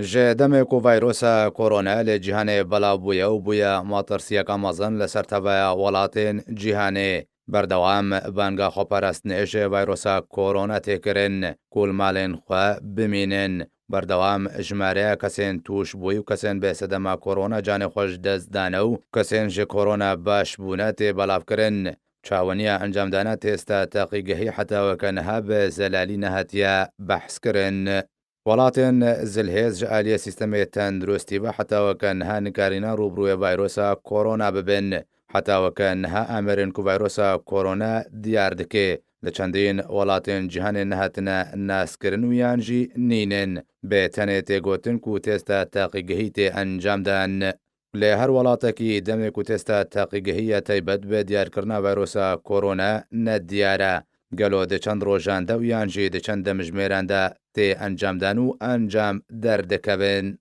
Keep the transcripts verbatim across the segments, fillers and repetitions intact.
Ji demê ku vayrosa korona li cîhanê belav bûye û bûye matirsiyeke mezin li ser teveya welatên cîhanê, berdewam banga xweparastinê ji vayrosa korona tê kirin ku li malên xwe bimînin. Berdewam jimareya kesên tûşbûyî û kesên bi sedema korona canê xwe ji dest dane û kesên ji korona baş bûne tê belavkirin. Çawiniya encamdana testa teqîgehî heta weke niha bi zelalî nehatiye behskirin. Welatên zilhêz ji aliyê sîstemê tenduristî ve heta weke niha nikarîne rûbirûyê vayrosa korona bibin. Heta weke niha amerên ku vayrosa korona diyar dike, li çendîn welatên cîhanê nehatine naskirin û yan jî nînin. Bi tenê tê gotin ku testa teqîgehî tê encam dan. Lê her welatekî demê ku testa teqîgehî ya taybet bi diyarkirina vayrosa korona nediyar e. Gelo di çend rojan de û yan jî di çend demjimêran de tê encamdan û encam derdikevin.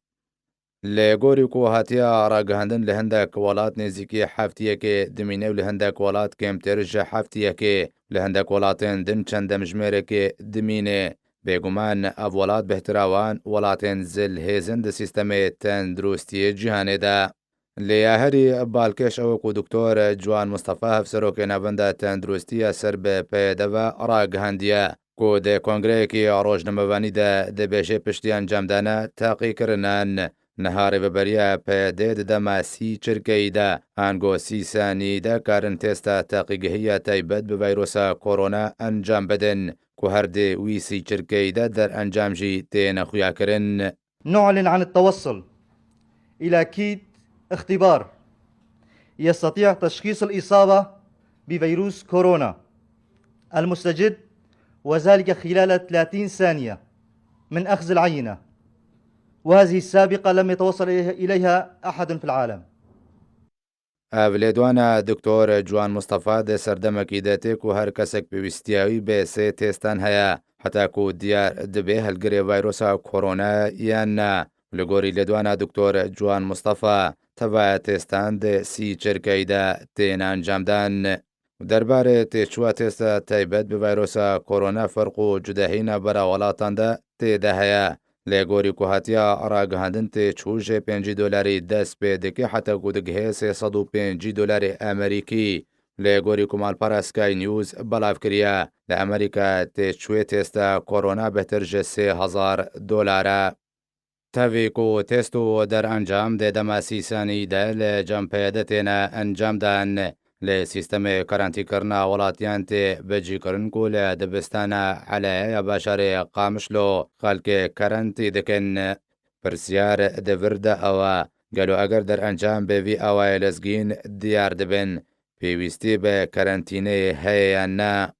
Li gorî ku hatiye ragihandin, li hindek welat nêzîkî heftiyekê dimîne û li hindek welat kêmtir ji heftiyekê, li hindek welatên din çend demjimêrekê dimîne. Bêguman ev welat bêhtira wan welatên zilhêz in di sîstemê tenduristiyê cîhanê de. Lê ya herî balkêş ew e ku Doktor Ciwan Mistefa, hevserokê Navenda Tenduristî ya ser bi P Y D ve ragihandiye ku di kongreyekî rojnamevanî de dibêje piştî encamdana teqîkirinan, niha rêveberiya P Y D di dema sî çirkeyî de, ango sî sanî de karin testa teqîgehî ya taybet bi vayrosa korona encam bidin ku her di wî sî çirkeyî de derencam jî têne xuyakirin. نعلن عن التوصل إلى كيت اختبار يستطيع تشخيص الإصابة بفيروس كورونا المستجد، وذلك خلال ثلاثين ثانية من أخذ العينة، وهذه السابقة لم يتوصل إليها أحد في العالم. Ev lêdwana Doktor Ciwan Mistefa di serdemekî de tê ku her kesek pêwîstiya wî bi sê têstan heye, heta ku diyar dibe hilgirê vayrosa korona yan na. Li gorî lêdwana Doktor Ciwan Mistefa, tevaya têstan di sî çirkeyî de tên encamdan. Derbarê têçûya têsta taybet bi vayrosa korona ferq û cudahî navbera welatan de tê de heye. Lê gorî ku hatiya ragihandin, têçû ji pêncî dolarî dest pê dike heta ku digihê sê sed û pêncî dolarê Amerîkî. Lê gorî ku malpera Sky News belav kiriye, li Amerîka têçûyê têsta korona bêhtir ji sê hezar dolar e. Tevî ku test û derencam di dema sî sanî de li cem P Y D têne encamdan, li sîstemê karantîkirina welatiyan tê bicîkirin ku li dibistana Eleyê ya bajarê Qamişlo xelkê karantî dikin. Pirsyar di vir de ew e, gelo eger derencam bi vî awayê lezgîn diyar dibin, pêwîstî bi karantîneyê heye yan na?